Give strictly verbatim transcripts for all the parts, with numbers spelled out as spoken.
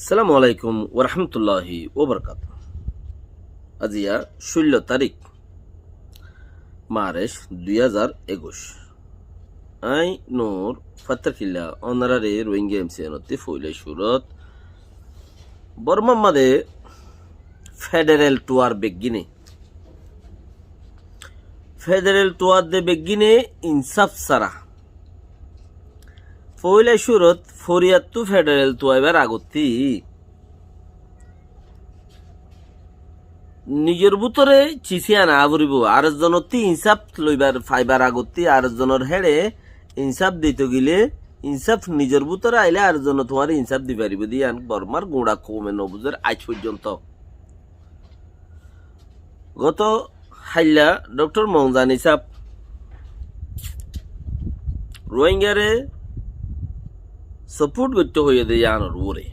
Assalamu alaikum warahmatulláhi wabarakátuhu. Aziya cúllo tarík, March dui házar ekuic. Añí Nur Fattar Killa ónorare Rohingya M C N ottú foila cúrut Bormar mazé federal tuar beggíne, federal tuar de beggíne insáf sára. Foila cúrut foriyattú federal tuaibar agottí nizor bútore cis iyan aá foribó. Ar zonottú insáf loibar faibar agottí, ar zonor héçe insáf dito gile, insáf nizor bútore aile ar zone tuáñre insáf di faribó de iyan Bormar guñça koume no buzér aij foijjonto. Goto háilla Doktor Mongzani sáb Rohingyare support goittó hoiyé de iyanor uore.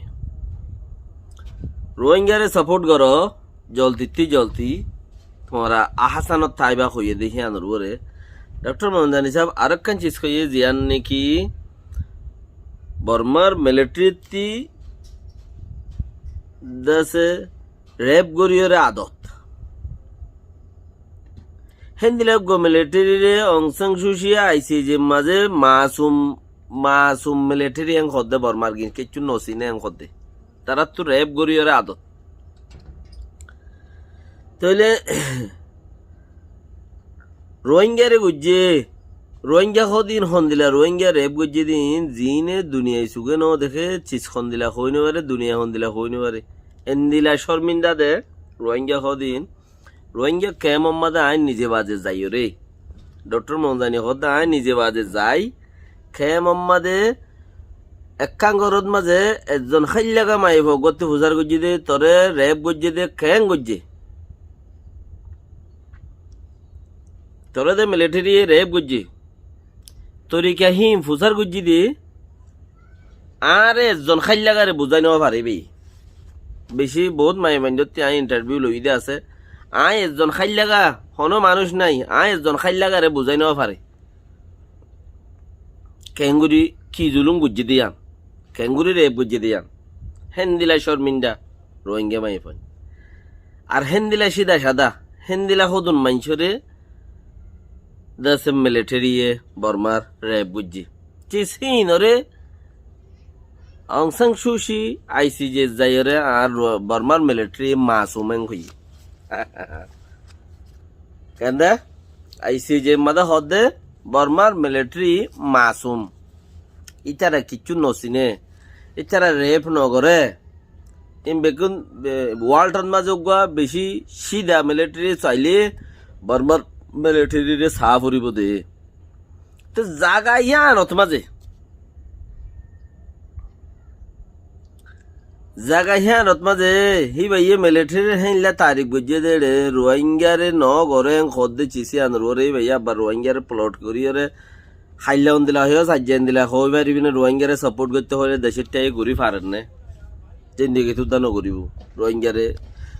Rohingyare support goró, zoldittú zoldi tuáñra ahásanot táiba hoiyé de iyanor uore. Doktor Mongzani sáb arekkán cis hoiyé, ziyan niki Bormar militarittú dase rep goríyore adot. Héndila uggwá militarire Aung San Suu Kyi I C J mazé masum, masum militari en hoó de, Bormar gin kiccú no sine en hoó de. Taráttu rep goríyore adot. Tóile Rohingyare goijjé, Rohingya hoó de ín hondila Rohingya rep goijjé de ín, ziíne duniyai suge no deké, cis hondila hoi no fare, duniyai hondila hoi no fare. Endila corminda de Rohingya hoó de ín, Rohingya kemor mazé añí nize baze zaiyóre. Doktor Mongzani hoó de añí nize baze zai, kemor mazé ekkán gorot mazé ezzon háillaga maiyafua uggwáttu fusár goijjé de, toré rep goijjé de, keén goijjé? Toré de militariye rep goijjé. Torika hín fusár goijjé de, añáre ezzon háillagare buzái no faribó. Beci bout maiyafuaindótti aññí interview loiyí de asé. Aññí ezzon háillaga, honó manúic nái, aññí ezzon háillagare buzái no fari. Keéngorí ki zulúm goijjé de yían, keéngorí rep goijjé de yían. Héndila corminda Rohingya maiyafuain. Ar héndila cída cáda, héndila hódun maincóre dase militariye Bormar rep goijjé. Cis híinoré Aung San Suu Kyi I C J zaiyóre añár Ro-, Bormar militari masum en hoiyé. Kende? I C J mazé hoó de Bormar militari masum. Ítara kiccú no sine. Ítara rep no goré. Ín bekkún, e, world ot mazé uggwá beci cída militari sailé Bormar militarire saá foribó de. Te zaga yíanot mazé, zaga yíanot mazé híbaye militarir héinla tarif goijjé de re, Rohingyare no goré en hoó de cis yíanor uore híbaye abbar Rohingyare plot goríyore háilla endila hoiyó, saijja endila hoói faribí né, Rohingyare support goittó hoilé decót táiye gorí farer né? Zindigit uddá no goríbou Rohingyare.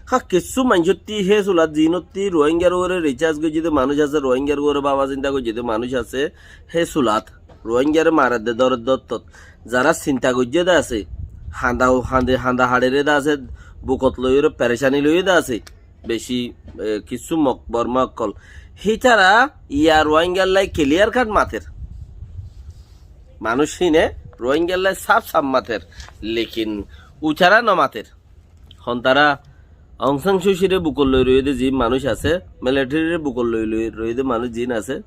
Há, kissú maincótti hé sulat zinotti Rohingyar uore research goijjé de manúic asé, Rohingyar uore baba zinda goijjé de manúic asé, hé sulat Rohingyare marer de dórer de ottót. Zará sinta goijjé de asé, hañda, hañde, hañda haçeré de asé, bukot loiyóre perecani loiyé de asé. Beci, e, kissú mok-, Borma ókkol. Hítara yá Rohingyallái clear cut mater. Manúic híne Rohingyallái saf saf mater. Lekin uitara no mater. Hontara Aung San Suu Kyi re bukot loi roiyé de ziín manúic asé, militarir bukot loi loi roiyé de manúic ziín asé,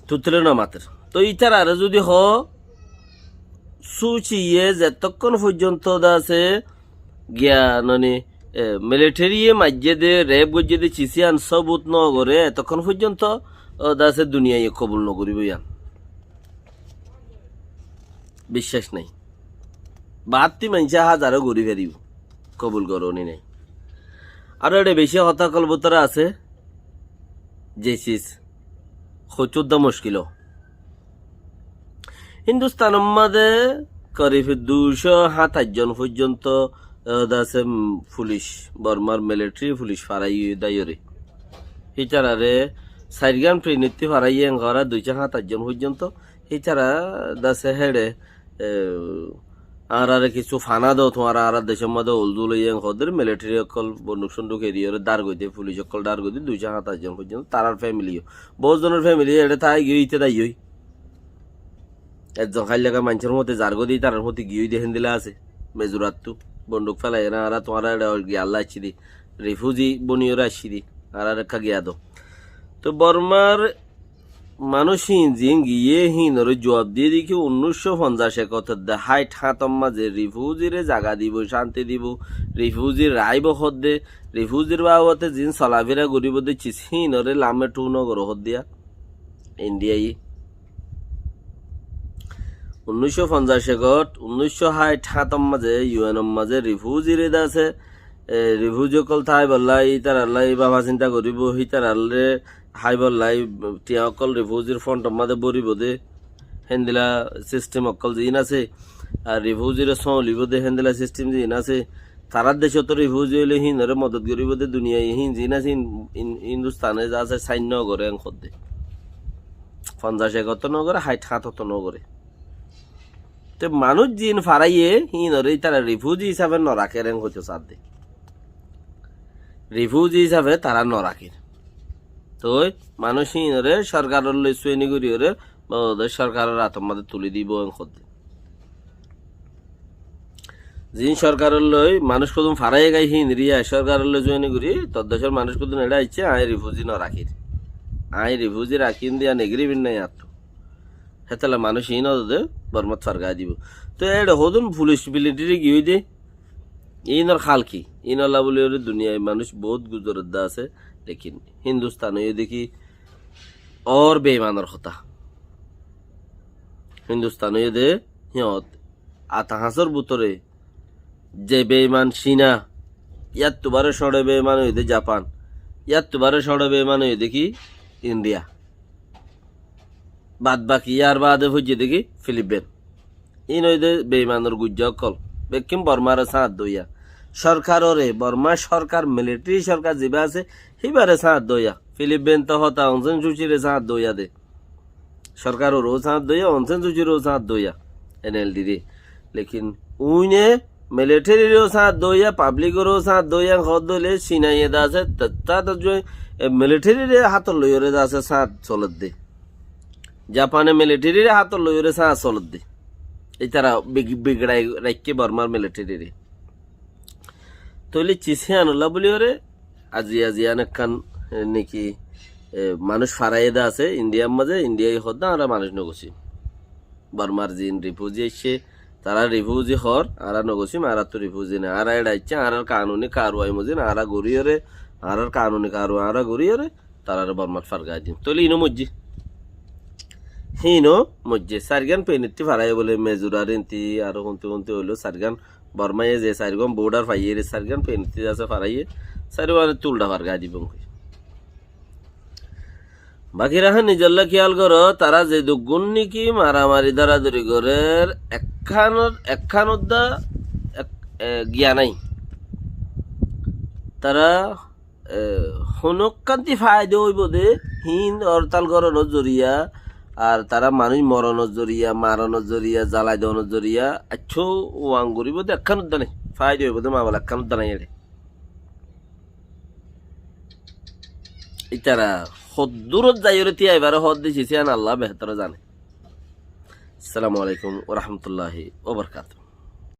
tuttúre no mater. Tói ítarare zudi hoó, Suu Kyi ye zetokkón foijjonto de asé, giya noni, e, militariye maijjé de, rep goijjé de, cis yían sobut no goré, etokkón foijjonto, o, de asé duniyaiye kobul no goríbou yían. Biccac nái. Batti maincé házaro gorí faribó, kobul goróni nái. Aró eçe beci hotá ókkol bútore asé, ze cis hoittó uddá muckil ó. Hindustánor mazé korib duicó háñtaic zon foijjonto, e, de asé, um, fulic, Bormar militari fulic faráiye daiyóre. Hítarare sairgán trenittú faráiye engorá duicó háñtaic zon foijjonto. Hítara de asé héçe, e, añáráre kissú fana do, tuáñra añárár decór mazé oldul óiye, en hoódde militeri ókkol bonduk-sonduk eriyóre dár goidde, fulic ókkol dár goidde, duicó háñtas zon foijjonto, tarár femili yó. Bout zonor femili eçé táigiyói, íte táigiyói. Ezzon háilla maincór fúañti zargói de, ítarar fúañti giyói de héndilla asé. Mezurattú bonduk félaiyóre añára tuáñra eçé giyalla aiccí de. Rifuzi boniyóre aiccí de. Añáráre ekká giya do. Toi Bormar manúic híin ziín giyé híinoré juab diyé de ki unnúiccó fonzac ekót de háit háñtor mazé rifuzire zaga dibou, cánti dibou, rifuzir raibou hoódde, rifuzir babote ziín solafira goríbou de cis híinoré lamé thú nogoró hoóddiya. Indiyaye unnúiccó fonzac ekót, unnúiccó háit háñtor mazé yu enor mazé rifuzire de asé, e, rifuzi ókkol táibolla, ítarallá báfa sinta goríbou, hítarallé háibolla, tiañ ókkol rifuzir fontor mazé bóribou de, héndilla sistem ókkol ziín asé, ar rifuzire sóolibou de, héndilla sistem ziín asé, tarár decót rifuzi óile híinoré modot goríbou de duniyaye híin ziín asé, híin, híin, Hindustane za asé, sáin nogoré en hoódde. Fonzac ekót nogoré, háit háñtot nogoré. Te manúic ziín faráiye, híinoré ítara rifuzi hísafe norakér en hoitó saádde. Rifuzi hísafe tará norakér. Toi manúic híinoré sorkarollói sueni goríyoré, ba, sorkaror átor mazé tulí dibou en hoódde. Ziín sorkarollói manúic hodún faráiye gái híinre, sorkarollói zueni gorí, tor decór manúic hodún eçé aiccé, aññí rifuzi norakír. Aññí rifuzi rakím de yián egrimint nái añáttu. Hétolla manúic híin ódde Bormát fargái dibou. Toi eçé hodún fulic militeri giyói de, híinor hál ki? Híinolla bóliyoré duniyai manúic boóut guzoredde asé, lekin Hindustan óiye de ki, ór beimanor hotá. Hindustan óiye de, híyot Atahasór bútore ze beiman Cina, yáttu baré cóñçe beiman óiye de Japan, yáttu baré cóñçe beiman óiye de ki India. Bad baki yar baade foijje de ki Filipin. Ín óiye de beimanor guijja ókkol. Bekkín Bormare sáñt doiya. Sorkarore, Borma sorkar, militeri sorkar ziba asé, híbare sáñt doiya. Filipin to hotá Aung San Suu Kyi re sáñt doiya de. Sorkaroreu sáñt doiya, Aung San Suu Kyi reu sáñt doiya, N L D re. Lekin uine militeri reu sáñt doiya, pablik oreu sáñt doiya, hoódde óile Cinaye de asé, ta-, ta-, ta-, e, militeri re hátot loiyóre de asé sáñt soledde. Japane militeri re hátot loiyóre sáñt soledde. Ítara big-, bigrai raikké Bormar militeri re. Tóile cis híanolla bóliyoré azi azi yián ekkán, e, niki, e, manúic faráiye de asé Indiyar mazé, Indiyai hoódde añára manúic nogosím. Bormar ziín rifuzi aiccé, tará rifuzi hoór, añára nogosím, añáráttu rifuzi nái. Añára eçé aiccé, añárár kanuni karwai mozin añára goríyoré, añárár kanuni karwai añára goríyoré, tarare Bormat fargái dim. Tóile ino moijjé. Híno moijjé. Sairgán penitti faraiye bóle, Mezur ar inti, aró honti honti óilo sairgán. Bormaye ze sairgán bodar faiyé re sairgán penitti asé faraiye. Sairgán tulda fargái dibou. Baki raha nizolla kiyal goró, tara ze duggún niki maramari doradori gorér, ekkánor, ekkánodda, ek-, e, giya nái. Tara e, honókkanti faida óibo de, híin ortal goronor zoriya, ar tara manúic moronor zoriya, maronor zoriya, zalai donor zoriya, aiccó uang goribo de ekkán udda nái, faida óibo de mabala ekkán udda nái eçé. Ítara hoddúrot zaiyóre tíai fare hoódde cis hían Allah behétor zane. Assalamu alaikum wa rahmatullahi wa barakatuhu.